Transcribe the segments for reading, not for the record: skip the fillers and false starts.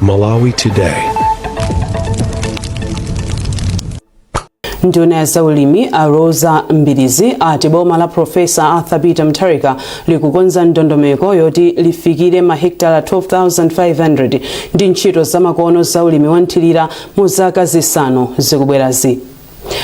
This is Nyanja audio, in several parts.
Malawi Today. Nduna ya zaulimi a Roza Mbilizi ati boma la Profesa Arthur Peter Mutharika likukonza ndondomeko yoti lifikire mahekitala 12,500 ndi ntchito zamakono za ulimi wa nthirira mu zaka 5 zikubwerazi.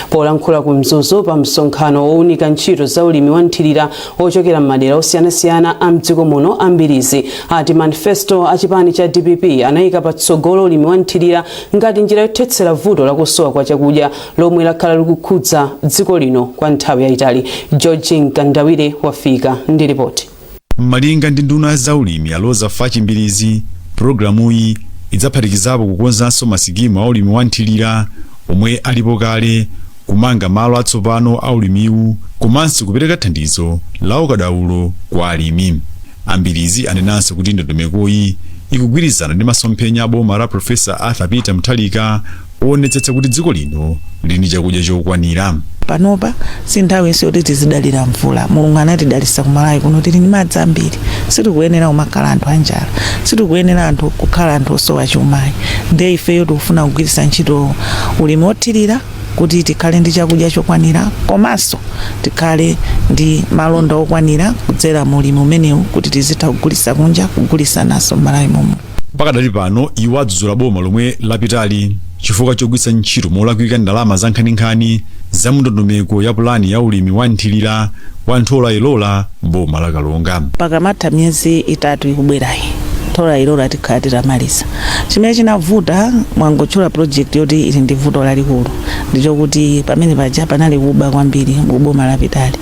Polankhula ku Mzuzu pa msonkhano wowunika ntchito za ulimi wa nthirira ochokera m'madera osiyanasiyana a mdziko muno, a Mbilizi ati manifesto a chipani cha dpp anayika patsogolo ulimi wa nthirira ngati njira yothetsera vuto lakusowa kwa chakudya lomwe lakhala likukhudza dziko lino kwa nthawi yayitali. George Mkandawire wafika ndi ripoti. Malinga ndi nduna ya zaulimi a Roza Fatch Mbilizi, pulogalamuyi idzaphatikizapo kukonzanso masikimu a ulimi wa nthirira omwe alipo kale, kumanga malo atsopano a ulimiwu komanso kupereka thandizo la ukadaulo kwa alimi. A Mbilizi anenanso kuti ndondomekoyi ikugwirizana ndi masomphenya a boma la Professor Arthur Peter Mutharika oonetsetsa kuti dziko lino lili ndi chakudya chokwanira. Panopa si nthawinso yoti tizidalira mvula. Mulungu anatidalitsa ku Malawi kuno, tili ndi madzi ambiri. Sitikuyenera kumakhala anthu anjala, sitikuyenera anthu kukhala anthu osowa chumayi. Ndiye ifeyo tikufuna kugwiritsa ntchito ulimi wothirira kuti tikhale ndi chakudya chokwanira komanso tikhale ndi malonda okwanira kudzera mu ulimi umenewu kuti tizitha kugulitsa kunja, kugulitsanso m'Malawi momwe. Pakadali pano iwo adzudzula boma lomwe lapitali chifukwa chogwiritsa ntchito molakwika ndalama za nkhaninkhani za mndondomeko ya pulani ya ulimi wa nthirira wa Nthola Ilola m'boma la Karonga. Pakamatha miyezi 3 ikubwerayi, Nthola Ilola tikhala titamaliza. Chimene chinavuta, mwangotchula project yoti ili ndi vuto lalikulu, ndichokuti pamene paja panali kuba kwambiri mu boma lapitali.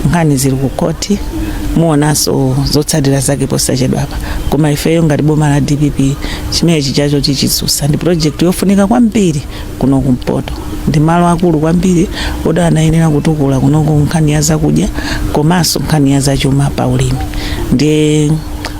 Nkhani zili ku khoti, muonanso zotsatira zake posachedwapa. Koma ifeyo ngati boma la dpp chimene chijacho tichitsutsa. Ndi project yofunika kwambiri kuno kumpoto, ndi malo akulu kwambiri oti anayenera kutukula kunoko nkhani ya zakudya komanso nkhani ya zachuma pa ulimi. Ndiye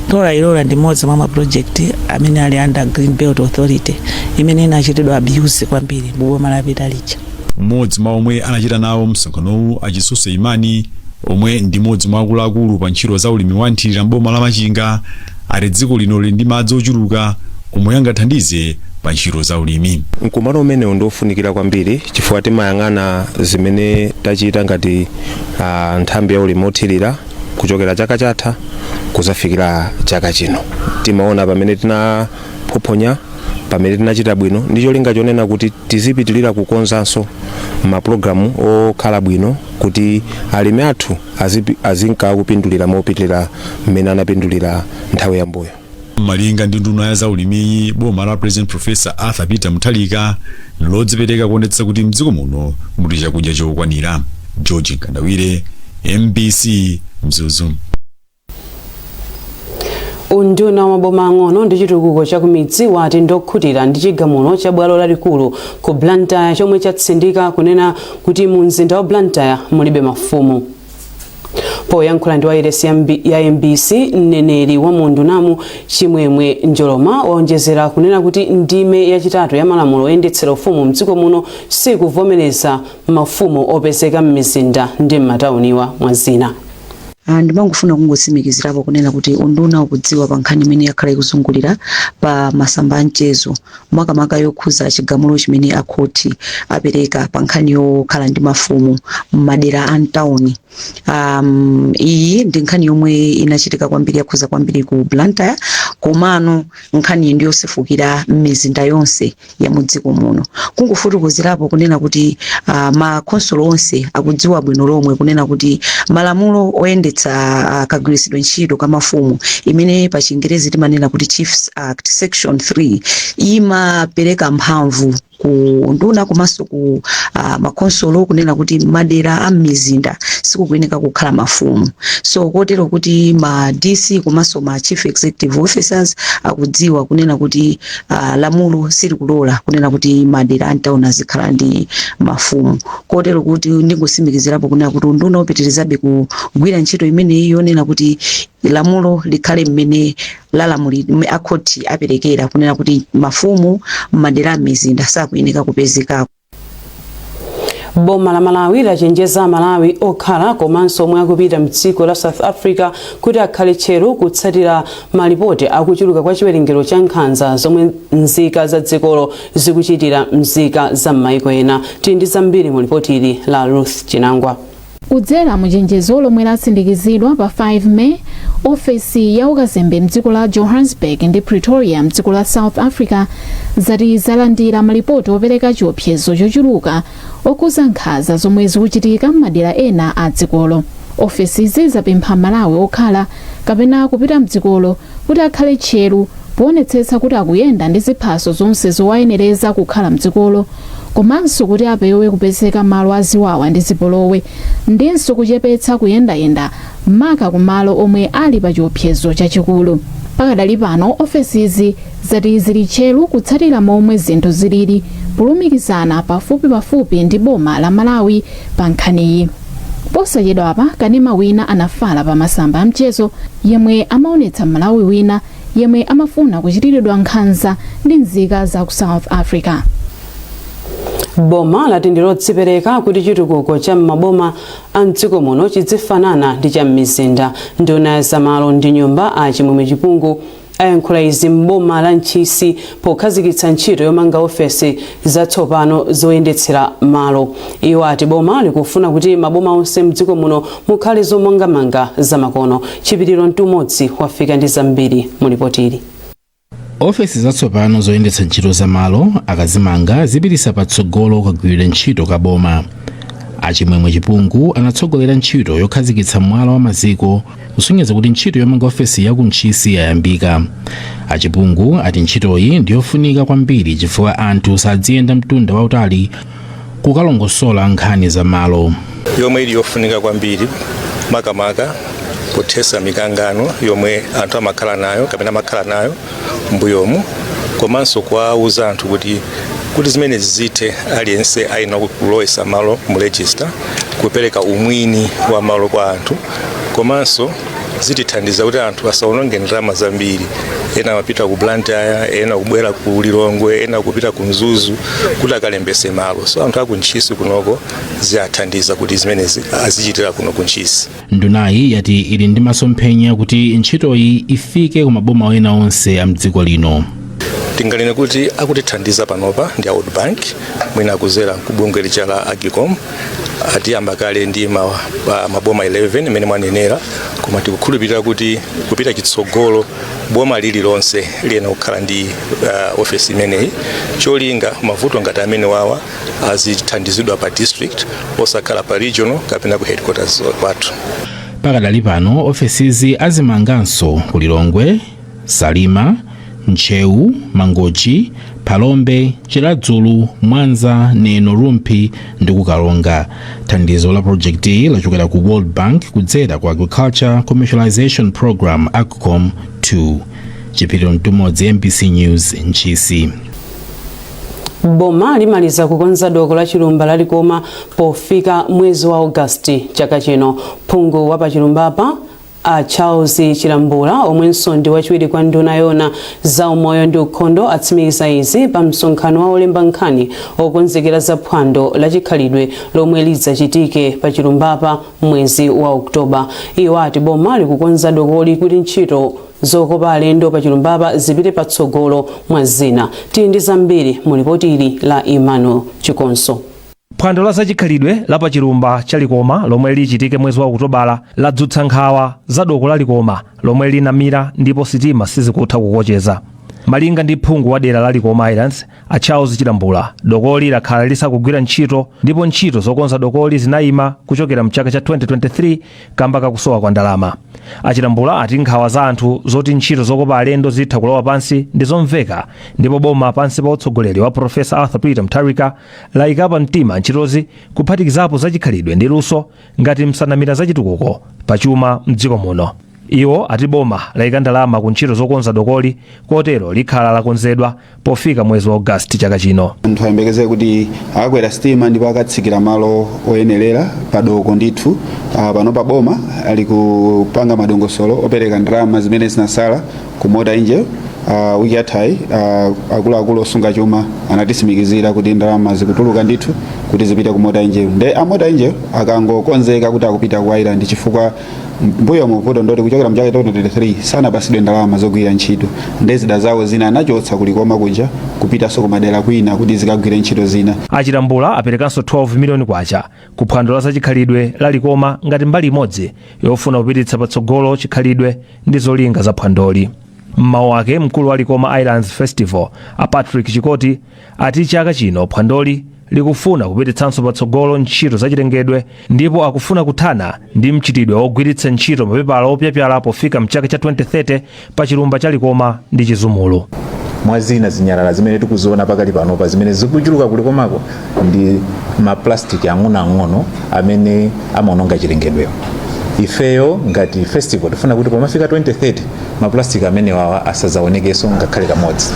Nthola Ilola ndi mmodzi mwa maproject amene ali under Green Belt Authority imene inachitidwa abuse kwambiri mu boma lapita lija. Mmodzi mwa omwe anachita nawo msonkhanowu, a Chisuse Imani, omwe ndi mmodzi mwa akuluakulu pa ntchito za ulimi wa nthirira m'boma la Machinga, ati dziko lino lili ndi madzi ochuluka omwe angathandize pa ntchito za ulimi. Mkumano umenewu ndi ofunikira kwambiri chifukwa timayang'ana zimene tachita ngati nthambi ya ulimi othirira kuchokera chaka chatha kuzafikira chaka chino. Timaona pamene tinaphophonya, pamene tinachita bwino, ndi cholinga chonena kuti tizipitilira kukonzanso mapulogalamu okhala bwino kuti alimi athu azinka kupindulira mopitilira mmene anapindulira nthawi yambuyo. Malinga ndi nduna ya zaulimiyi, boma la President Professor Arthur Peter Mutharika lodzipereka kuonetsetsa kuti mdziko muno muli chakudya chokwanira. George Mkandawire, MBC, Mzuzu. Unduna wa maboma ang'ono ndi chitukuko cha kumidzi wati ndokhutira ndi chigamulo cha bwalo lalikulu ku Blantyre chomwe chatsindika kunena kuti mu mzinda wa Blantyre mulibe mafumu. Poyankhula ndi wailesi ya MBC, mneneri wa mu undunamu Chimwemwe Njoloma waonjezera kunena kuti ndime yachitatu ya malamulo oyendetsera ufumu mdziko muno sikuvomereza mafumu opezeka m'mizinda ndi m'matauniwa, mwa zina. Ndimangofuna kungotsimikizirapo kunena kuti unduna ukudziwa pa nkhani imene yakhala ikuzungulira pa masamba a mchezo, makamaka yokhuza chigamulo chimene akhoti apereka pa nkhani yokhala ndi mafumu m'madera a mtawuni. Iyi ndi nkhani yomwe inachitika kwambiri, yakhuza kwambiri ku Blantyre, komano nkhani ndi yosefukira m'mizinda yonse ya mu dziko muno. Kungofotokozerapo kunena kuti makhonsolo onse akudziwa bwino lomwe kunena kuti malamulo oyendetsa kagwiritsidwe ntchito ka mafumu, imene pa Chingerezi timanena kuti Chiefs Act section 3, imapereka mphamvu ku nduna komanso ku makhonsolo kunena kuti madera a m'mizinda sikukuyeneka kukhala mafumu. So kotero kuti ma DC komanso ma chief executive officers akudziwa kunena kuti lamulo silikulola kunena kuti madera a mtawuni azikhala ndi mafumu. Kotero kuti ndingotsimikizirapo kunena kuti unduna upitirizabe kugwira ntchito imeneyi yonena kuti lamulo likhale mmene lalamuli akhoti aperekera kunena kuti mafumu m'madera a mizinda sakuyeneka kupezekako. Boma la Malawi lachenjeza Amalawi okhala komanso omwe akupita mdziko la South Africa kuti akhale tcheru kutsatira malipoti akuchuluka kwa chiwerengero cha nkhanza zomwe nzika za dzikolo zikuchitira nzika za m'mayiko ena. Tili ndi zambiri mu lipoti ili la Ruth Chinangwa. Kudzera mu chenjezo lomwe lasindikizidwa pa 5 May, ofesi ya ukazembe mdziko la Johannesburg ndi Pretoria mdziko la South Africa zati zalandira malipoti opereka chiopsezo chochuluka okhuza nkhanza zomwe zikuchitika m'madera ena a dzikolo. Ofesizi zapempha Malawi okhala kapena kupita mdzikolo kuti akhale tcheru poonetsetsa kuti akuyenda ndi ziphaso zonse zowayenereza kukhala mdzikolo, komanso kuti apewe kupezeka malo aziwawa ndi zipolowe, ndinso kuchepetsa kuyendayenda, maka kumalo omwe ali pa chiopsezo chachikulu. Pakadali pano, ofesizi zati zili tcheru kutsatira momwe zinthu zilili, polumikizana pafupipafupi ndi boma la Malawi pa nkhaniyi. Posachedwapa, kanema wina anafala pa masamba a mchezo yemwe amaonetsa Malawi wina yemwe amafuna kuchitiridwa nkhanza ndi nzika za ku South Africa. Boma lati ndilodzipereka kuti chitukuko cha m'maboma a mdziko muno chidzifanana ndi cha m'mizinda. Nduna ya zamalo ndi nyumba, a Chimwemwe Chipungu, ayankhula izi m'boma la Ntchisi pokhazikitsa ntchito yomanga ofesi zatsopano zoyendetsera malo. Iwo ati boma likufuna kuti maboma onse mdziko muno mukhale zomangamanga zamakono. Chipiriro Mtumodzi wafika ndi zambiri mu lipotili. Ofesi zatsopano zoyendetsa ntchito za malo akazimanga, zipitisa patsogolo kagwiridwe ntchito ka boma. Achimwemwe Chipungu anatsogolera ntchito yokhazikitsa mwala wa maziko kusonyeza kuti ntchito yomanga ofesi ya ku Ntchisi yayambika. Achipungu ati ntchitoyi ndiyofunika kwambiri chifukwa anthu sadziyenda mtunda wautali kukalongosola nkhani za malo. Yomwe ili yofunika kwambiri, makamaka kuthetsa mikangano yomwe anthu amakhala nayo kapena amakhala nayo mbuyomu, komanso kuwauza anthu kuti zimenezi zithe, aliyense ayenera kulowesa malo mu register, kupereka umwini wa malo kwa anthu. Komanso zitithandiza kuti anthu asaononge ndalama zambiri. Ena amapita ku Blantyre, ena kubwera ku Lilongwe, ena kupita ku Mzuzu kuti akalembese malo. So anthu aku Ntchisi kunoko ziyathandiza kuti zimenezi azichitira kuno ku Ntchisi. Ndunayi yati ili ndi masomphenya kuti ntchitoyi ifike ku maboma ena onse a mdziko lino. Tinganene kuti akutithandiza panopa ndi a World Bank, mwina akuzera kubungwe lija la AGCOM. Atiyamba kale ndi maboma 11 imene mwanenera, koma tikukhulupirira kuti kupita chitsogolo boma lililonse liyenera kukhala ndi ofesi imeneyi, cholinga mavuto ngati amene wawa azithandizidwa pa district, osakhala pa regional kapena ku headquarters kwathu. Pakadali pano, ofesizi azimanganso ku Lilongwe, Salima, Ntcheu, Mangochi, Phalombe, Chiradzulu, Mwanza, Neno, Rumphi ndi kuKalonga. Thandizo la project iyi lachokera ku World Bank kudzera ku Agriculture Commercialization Program, AGCOM 2. Chipiriro Mtumodzi, MBC News, Ntchisi. Boma limaliza kukonza doko la chilumba la Likoma pofika mwezi wa Ogasiti chaka chino. Phungu wa pachilumbapa, a Charles Chilambula, omwenso ndi wachiwiri kwa nduna yona za umoyo ndi ukhondo, atsimikiza izi pa msonkhano wa olemba nkhani okonzekera za phwando la chikhalidwe lomwe lidzachitike pa chilumbapa mwezi wa Oktoba. Iwo ati boma likukonza dokoli kuti ntchito zokopa alendo pa chilumbapa zipite patsogolo, mwa zina. Tili ndi zambiri mu lipoti ili la Emmanuel Chikonso. Phwando la zachikhalidwe la pachilumba cha Likoma lomwe lichitike mwezi wa Okutobala ladzutsa nkhawa za doko la Likoma lomwe linamira ndipo sitima sizikutha kukocheza. Malinga ndi phungu wa dera la Likoma Islands, a Charles Chilambula, dokoli lakhala lisakugwira ntchito ndipo ntchito zokonza dokoli zinayima kuchokera mchaka cha 2023 kamba kakusowa kwa ndalama. Achilambula ati nkhawa za anthu zoti ntchito zokopa alendo zitha kulowa pansi ndi zomveka, ndipo boma pansi pa utsogoleri wa Profesa Arthur Peter Mutharika layikapa mtima ntchitozi, kuphatikizapo zachikhalidwe ndi luso, ngati msanamira zachitukuko pachuma mdziko muno. Iwo ati boma layika ndalama ku ntchito zokonza dokoli, kotero likhala lakonzedwa pofika mwezi wa Ogasiti chaka chino. Anthu ayembekezere kuti akakwera sitima ndipo akatsikira malo oyenerera padoko ndithu. Pano pa boma ali kupanga madongosolo opereka ndalama zimene zinasala ku Mota-Engil. Wiki yathayi akuluakulu osunga chuma anatisimikizira kuti ndalama zikutuluka ndithu kuti zipite ku Mota-Engil. Nde a Mota-Engil akangokonzeka kuti akupita ku Ireland, chifukwa mbuyo muvuto ndoti kuchokera mchaka 2023 sanapasidwe ndalama zogwira ntchito, nde zida zawo zina anachotsa kulikoma kuja kupitanso kumadera kwina kuti zikagwire ntchito zina. Achitambula aperekanso 12 miliyoni kwacha ku phwando la zachikhalidwe la Likoma ngati mbali imodzi yofuna kupititsa patsogolo chikhalidwe ndi zolinga za phwandoli. Mmawu ake, mkulu wa Likoma Islands Festival a Patrick Chikoti ati chaka chino phwandoli likufuna kupititsanso patsogolo ntchito zachilengedwe ndipo akufuna kuthana ndi mchitidwe wogwiritsa ntchito mapepala opyapyala pofika mchaka cha 2030 pa chilumba cha Likoma ndi Chizumulu. Mwa zina, zinyalala zimene tikuziona pakali panopa zimene zikuchuluka kulikomako ndi maplastiki ang'onoang'ono amene amaononga chilengedweyo. Ifeyo ngati festival tifuna kuti pomafika 2030 maplastiki amenewawa asazaonekenso ngakhale kamodzi.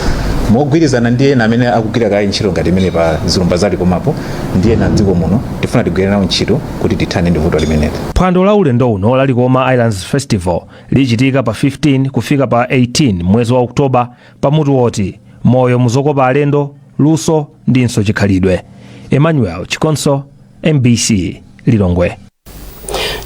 Mogwirizana ndi ena amene akugwira kale ntchito ngati imene pa zilumba za Likomapo ndi ena mdziko muno, tifuna tigwire nawo ntchito kuti tithane ndi vuto limeneli. Phwando la ulendo uno la Likoma Islands Festival lichitika pa 15 kufika pa 18 mwezi wa Oktoba pamutu woti moyo muzokopa alendo, luso ndinso chikhalidwe. Emmanuel Chikonso, MBC, Lilongwe.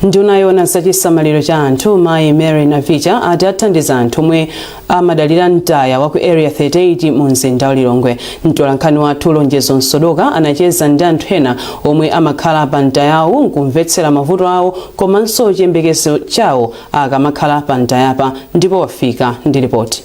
Nduna yona zachisamaliro cha anthu mayi Mary Navicha ati athandiza anthu omwe amadalira mtaya wa ku Area 38 mu mzinda wa Lilongwe. Mtolankhani wathu Lonjezo Msodoka anacheza ndi anthu ena omwe amakhala pa mtayawu nkumvetsera mavuto awo komanso chiyembekezo chawo akamakhala pa mtayapa, ndipo wafika ndi ripoti.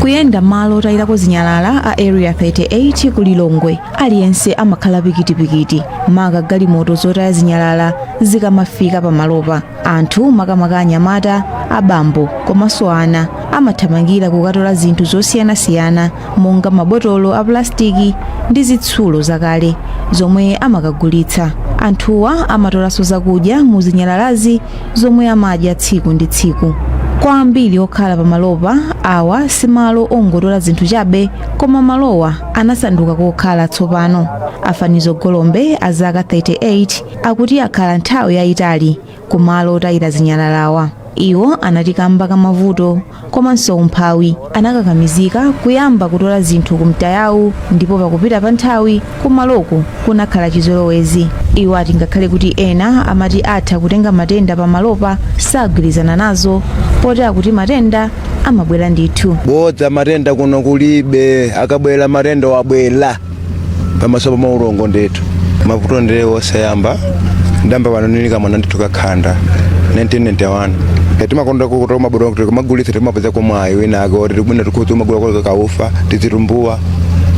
Kuyenda malo otayirako zinyalala a Area 38 ku Lilongwe, aliyense amakhala pikitipikiti, maka galimoto zotaya zinyalala zikamafika pamalopa. Anthu, makamaka anyamata, abambo komanso ana, amathamangira kukatola zinthu zosiyanasiyana monga mabotolo a pulastiki ndi zitsulo zakale zomwe amakagulitsa. Anthuwa amatolanso zakudya mu zinyalalazi zomwe amadya tsiku ndi tsiku. Kwa ambiri okhala pamalopa awa, si malo ongotola zinthu chabe, koma malowa anasanduka kokhala tsopano. Afanizo Golombe a zaka 38 akuti akhala nthawi yayitali kumalo otayira zinyalalawa. Iwo anati kamba kamavuto komanso umphawi anakakamizika kuyamba kutola zinthu kumtayawu, ndipo pakupita pa nthawi kumaloku kunakhala chizolowezi. Iwo ati ngakhale kuti ena amati atha kutenga matenda pamalopa, sagwirizana nazo poti akuti matenda amabwera ndithu. Bodza, matenda kuno kulibe. Akabwera matenda wabwera pamaso pa maulongo ndithu. Mavuto ndiye osayamba ndamba pano, nili kamwana ndithu kakhanda 1991. Timakonda kutola mabotolo kuti kumagulitsa, timapeza komwayi wina ake oti bwino tikhuza umagula kwa kaufa tizitumbuwa,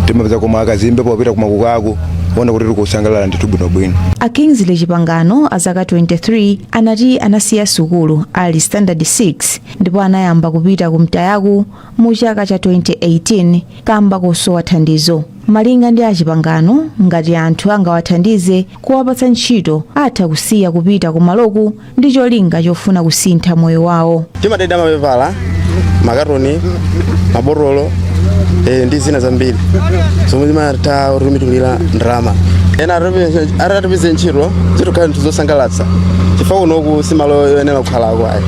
timapeza komwe akazimbe popita kumakukaku ona kuti tikusangalala ndithu bwinobwino. A Kingsley Chipangano a zaka 23 anati anasiya sukulu ali standard 6 ndipo anayamba kupita kumtayaku mu chaka cha 2018 kamba kosowa thandizo. Malinga ndi Achipangano, ngati anthu angawathandize kuwapatsa ntchito, atha kusiya kupita kumaloku ndi cholinga chofuna kusintha moyo wawo. Timatenda mapepala, makatoni, mabotolo ndi zina zambiri zomwe zimatha kutumitulira ndalama. Ena atatipeze ntchito zitokhala nthu zosangalatsa, chifukwa kunoku simalo yoyenera kukhalako ayi.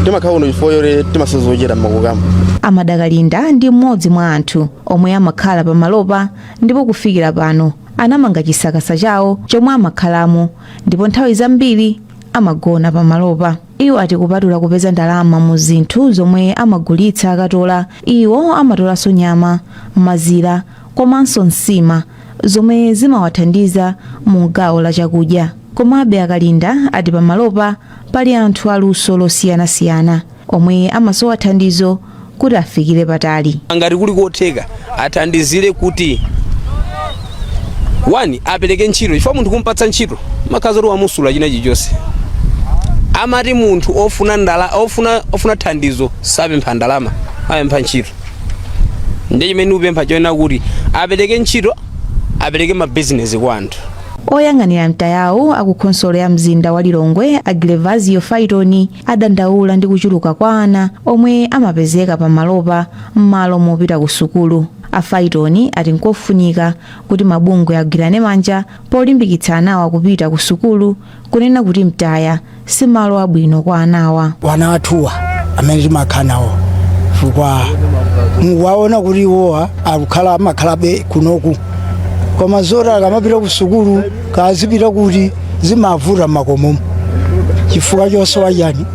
Timakhala kuno chifukwa yoti timasozochera mmakukamo. Amadakalinda ndi mmodzi mwa anthu omwe amakhala pamalopa, ndipo kufikira pano anamanga chisakasa chawo chomwe amakhalamo, ndipo nthawi zambiri amagona pamalopa. Iwo ati kupatula kupeza ndalama mu zinthu zomwe amagulitsa akatola, iwo amatolanso nyama, mazira komanso nsima zomwe zimawathandiza mu gawo la chakudya. Komabe Akalinda ati pamalopa pali anthu aluso losiyanasiyana omwe amasowa thandizo kuti afikire patali. Ngati kuli kotheka athandizire kuti one apereke ntchito, chifukwa munthu kumpatsa ntchito makhaza kuti wamusula china chilichonse. Amati munthu ofuna ndala, ofuna thandizo sapempha ndalama, amapempha ntchito. Ndiye chimene upempha choena kuti apereke ntchito, apereke mabizinesi kwa anthu. Oyang'anira mtayawu akukhonsolo ya mzinda wa Lilongwe a Gervasio Faitoni adandaula ndi kuchuluka kwa ana omwe amapezeka pamalopa m'malo mopita ku sukulu. A Faitoni ati nkofunika kuti mabungwe agwirane manja polimbikitsa anawa kupita ku sukulu, kunena kuti mtaya si malo abwino kwa anawa. Wana athuwa Amene timakhala nawo, chifukwa mukuwaona kuti iwowa akukhala amakhalabe kunoku, koma zoti akamapita ku sukulu kazipita kuti zimavuta makomomo chifukwa chosowa chani?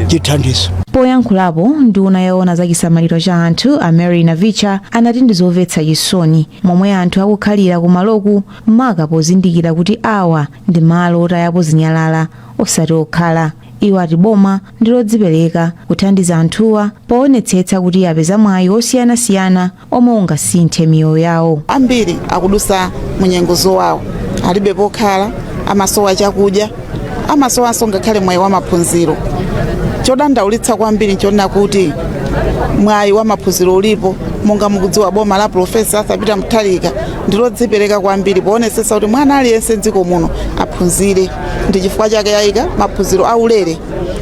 Chithandizo. Poyankhulapo, nduna yoona za chisamaliro cha anthu a Mary Navicha anati ndi zomvetsa chisoni momwe anthu akukhalira kumaloku, maka pozindikira kuti awa ndi malo otayapo zinyalala osati okhala. Iwo ati boma ndi lodzipereka kuthandiza anthuwa poonetsetsa kuti apeza mwayi osiyanasiyana omwe ungasinthe miyoyo yawo. Ambiri akudusa munyengo zowawa, alibe pokhala, amasowa chakudya, amasowanso ngakhale mwayi wa maphunziro. Chodandaulitsa kwambiri nchonena kuti mwayi wa maphunziro ulipo. Monga mukudziwa, boma la Profesa Arthur Peter Mutharika ndilodzipereka kwambiri poonetsetsa kuti mwana aliyense mdziko muno aphunzire. Ndi chifukwa chake yayika maphunziro aulere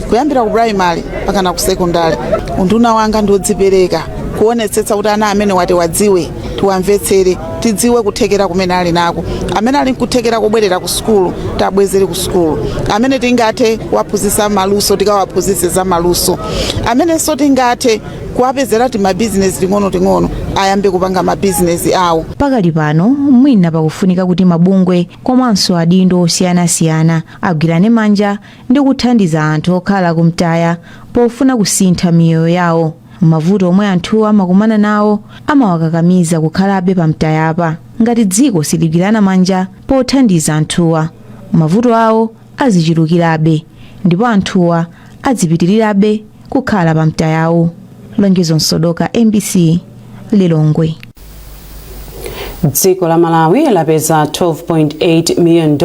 kuyambira ku primary mpakana ku secondary. Unduna wanga ndiodzipereka kuonetsetsa kuti ana amene wati wadziwe, tiwamvetsere, tidziwe kuthekera kumene ali nako. Amene ali nkuthekera kubwerera ku sukulu, tabwezere ku sukulu. Amene tingathe kuwaphunzitsa maluso, tikawaphunzitse za maluso. Amenenso tingathe kuwapezera timabizinesi ting'onoting'ono, ayambe kupanga mabizinesi awo. Pakali pano mwina pakufunika kuti mabungwe komanso adindo osiyanasiyana agwirane manja ndi kuthandiza anthu okhala kumtaya pofuna kusintha miyoyo yawo. Mavuto omwe anthuwo amakumana nawo amawakakamiza kukhalabe pamtayapa. Ngati dziko siligwirana manja pothandiza anthuwa, mavuto awo azichulukirabe ndipo anthuwa azipitirirabe kukhala pamtayawo. Lonjezo Msodoka, MBC, Lilongwe. Dziko la Malawi lapeza $12.8 million,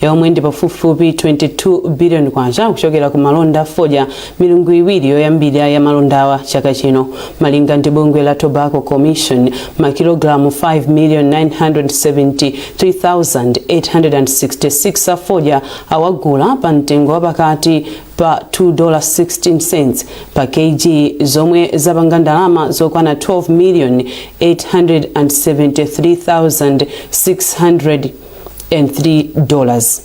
yomwe ndi pafupifupi 22 billion kwacha, kuchokera ku malonda fodya milungu 2 yoyambirira ya malondawa chaka chino. Malinga ndi bungwe la Tobacco Commission, makilogalamu 5 million 973,866 a fodya awagula pa mtengo wapakati pa $2.16 pa kg, zomwe zapanga ndalama zokwana 12 million $873,603.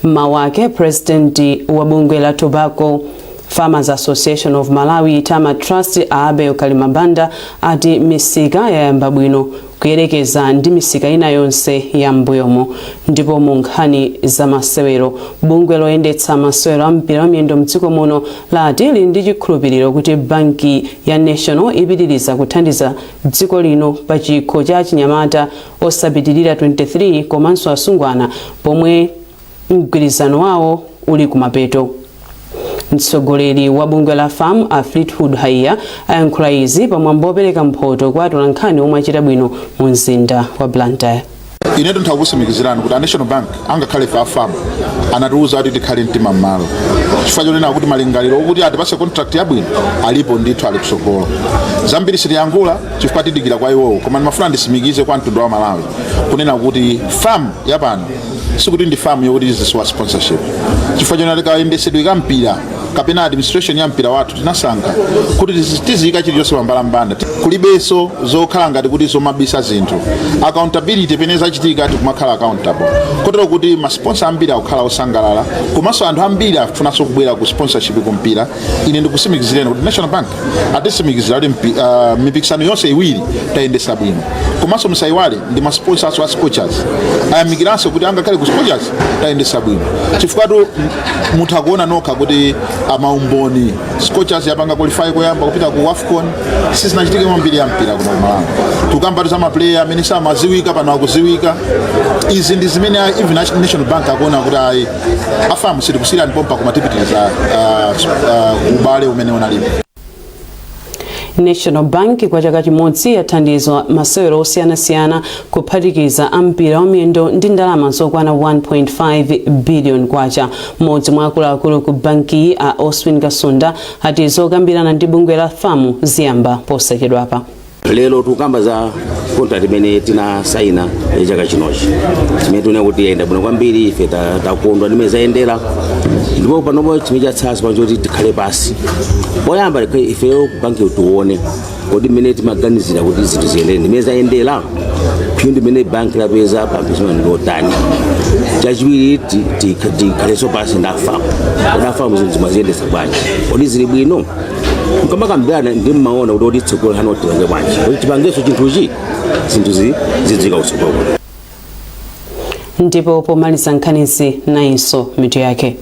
Mawu ake, president wa bungwe la Tobacco Farmers Association of Malawi, TAMA Trust, Abel Kalimabanda, ati misika yayamba bwino kuyerekeza ndi misika ina yonse ya mbuyomo. Ndipo mu nkhani za masewero, bungwe loyendetsa masewero a mpira wa miyendo mdziko muno lati lili ndi chikhulupiriro kuti banki ya National ipitiriza kuthandiza dziko lino pa chikho cha chinyamata osapitirira 23 komanso asungwana, pomwe mgwirizano wawo uli kumapeto. Mtsogoleri wa bungwe la FAM a Fleetwood Haiya ayankhula izi pamwambo wopereka mphoto kwa atolankhani omwe achita bwino mu mzinda wa Blantyre. Inetu nthakusimikizirani kuti a National Bank, angakhale ife a FAM, anatiuza kuti tikhale mtima mmalo, chifukwa chonena kuti malingaliro okuti atipase contract yabwino alipo ndithu, ali kutsogolo. Zambiri sitiyankhula chifukwa tidikira kwa iwowo, koma ndimafuna ndisimikize kwa mtundu wa Malawi kunena kuti FAM yapano sikuti ndi FAM yokuti izisowa sponsorship, chifukwa chonena tikayendesedwe ka mpira kapena administration ya mpira wathu, tinasankha kuti tiziyika chilichonse pambalambanda. Kulibenso zokhala ngati kuti zomabisa zinthu. Accountability, pene zachitika tikumakhala accountable, kotero kuti ma sponsor ambiri akukhala osangalala, komanso anthu ambiri afunanso kubwera ku sponsorship ku mpira. Ine ndikusimikizireni kuti National Bank atisimikizira kuti mipikisano yonse iwiri tayendesa bwino. Komanso musayiwale ndi ma sponsors a Scorchers ayamikiranso kuti angakhale ku Scorchers tayendesa bwino, chifukwa tu mutha kuona nokha kuti amaumboni Scorchers yapanga qualify koyamba kupita ku AFCON. Sizinachitike mwambiri ya mpira kuno ku Malawi. Tukamba za ma player amene samaziwika, pano akuziwika. Izi ndi zimene even National Bank akuona kuti ayi, a FAM sitikusiyirani pompa, koma tipitiriza ubale umene unalipo. National Bank kwa chaka chimodzi yathandiza masewero osiyanasiyana kuphatikiza ampira wa miyendo ndi ndalama zokwana 1.5 billion kwacha. Mmodzi mwa akuluakulu ku banki a Oswin Kasunda ati zokambirana ndi bungwe la FAM ziyamba posachedwapa. Lero tikukamba za contract imene tinasaina ya chaka chinochi, chimene tiona kuti yayenda bwino kwambiri. Ife takondwa ndimene zayendera, ndipo panopo chimene chatsala pano choti tikhale pasi poyamba ifeyo ku banki tione kodi mmene timaganizira kuti zinthu ziyendere ndimene zayendera. Phindu limene banki lapeza pa mpikisano ndi lotani? Chachiwiri, tikhalenso pansi ndi a FAM. Kodi a FAM zinthu zimaziyendetsa bwanji? Kodi zili bwino? Mkamakambirana ndi mmaona kuti odi tsogolo hano tipange bwanji, kuti tipangenso chinthuchi, zinthu zidzika kutsogolo. Ndipo pomaliza nkhanizi, nayinso mitu yake.